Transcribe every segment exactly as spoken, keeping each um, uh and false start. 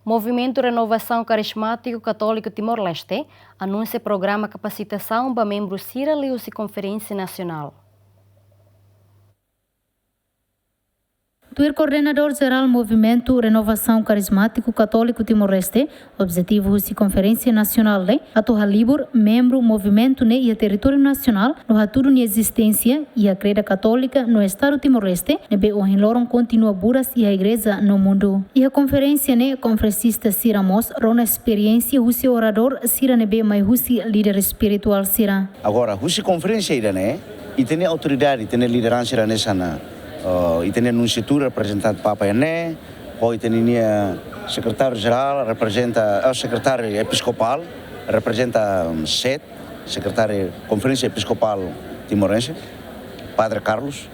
Movimentu Renovasaun Karizmátiku Katóliku Timor-Leste anunsia programa kapasitasaun ba membru sira liuhusi Konferénsia Nasionál. Tuir Koordenadór Jerál Movimentu Renovasaun Karizmátiku Katóliku Timor-Leste, objetivu husi Konferénsia Nasionál ne'e atu halibur membru movimentu ne'e iha territóriu nasionál no hatudu nia ezisténsia iha kreda katólika no Estadu Timor-Leste, ne'ebé ohin loron kontinua buras iha igreja no mundu. Iha konferénsia ne'e, konferensista sira mós rona esperiénsia husi oradór sira ne'ebé mai husi líder espirituál sira. Agora, husi konferénsia ida-ne'e, ita-nia autoridade, ita-nia lideransa sira hanesan, eh, ita-nia nunsiatura reprezentante Papa iha ne'e, ho ita-nia sekretáriu jerál reprezenta, eh, sekretáriu episkopál reprezenta, mm, SET, sekretáriu Konferénsia Episkopál Timorense, Padre Carlos,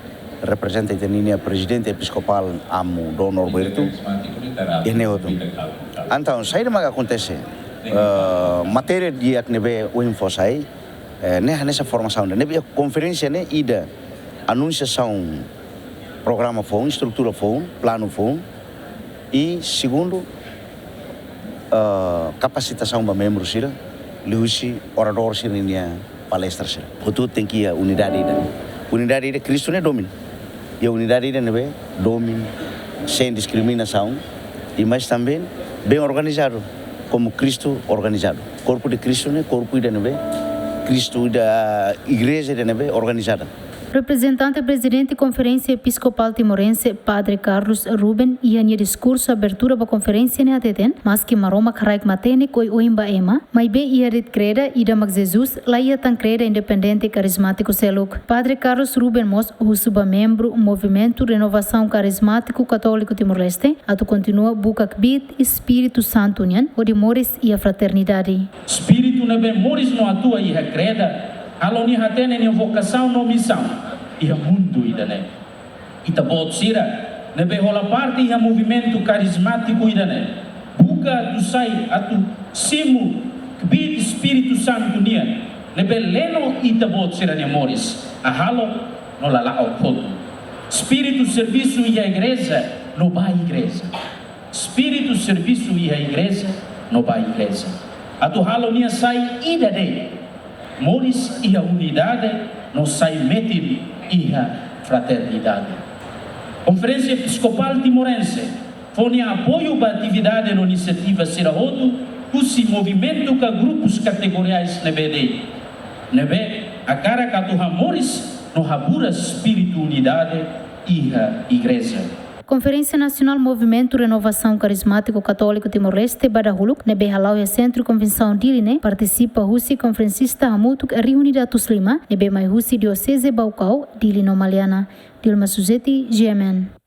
reprezenta ita-nia prezidente episkopál Amu Dom Norberto, iha ne'e hotu. Entaun, saida mak akontese? Eh, matéria di'ak ne'ebé ohin fó sai, eh, ne'e hanesan formasaun, ne'ebé konferénsia ne'e ida anunsiasaun programa foun, estrutura foun, planu foun, i segundu, eh, kapasitasaun ba membru sira, liuhusi oradór sira-nia palestra sira. Hotu tenke iha unidade ida. Unidade ida Kristu ne'e domin. Iha unidade ida ne'ebé domin, sein diskriminasaun, i mais também bem organizadu, komu Kristu organizadu. Korpu de Kristu ne'e korpu ida ne'ebé, Kristu ida, igreja ida ne'ebé organizada. Reprezentante Prezidente Konferénsia Episkopál Timorense, Padre Carlos Ruben, iha nia diskursu abertura ba konferénsia ne'e hateten, maski Maromak haraik matenek oioin ba ema, maibé iha de'it kreda ida mak Jesus, la iha tan kreda independente karizmátiku seluk. Padre Carlos Ruben mós husu ba membru Movimentu Renovasaun Karizmátiku Katóliku Timor-Leste atu kontinua buka kbiit Espíritu Santu nian, hodi moris iha fraternidade. Espíritu ne'ebé moris no atua iha kreda, halo nia hatene nia vokasaun no misaun iha mundu ida-ne'e. Ita-boot sira ne'ebé hola parte iha movimentu karizmátiku ida-ne'e, buka atu sai atu simu kbiit Espíritu Santu nian, ne'ebé leno ita-boot sira-nia moris, hahalok no lala'ok hotu. Espíritu servisu iha igreja no ba igreja. Espíritu servisu iha igreja no ba igreja. Atu halo nia sai ida de'it. Moris iha unidade no sai metin iha fraternidade. Konferénsia Episkopál Timorense fó nia apoiu ba atividade no inisiativa sira hotu husi movimentu ka grupus kategoriais ne'ebé de'it, ne'ebé hakarak atu hamoris no haburas espíritu unidade iha igreja. Konferénsia Nasionál Movimentu Renovasaun Karizmátiku Katóliku Timor-Leste ba dahuluk, ne'ebé hala'o iha Sentru Konvensaun Dili ne'e, partisipa husi konferensista hamutuk rihun ida atus lima, ne'ebé mai husi Dioseze Baucau, Dili no Maliana. Dilma Suzeti, G M N.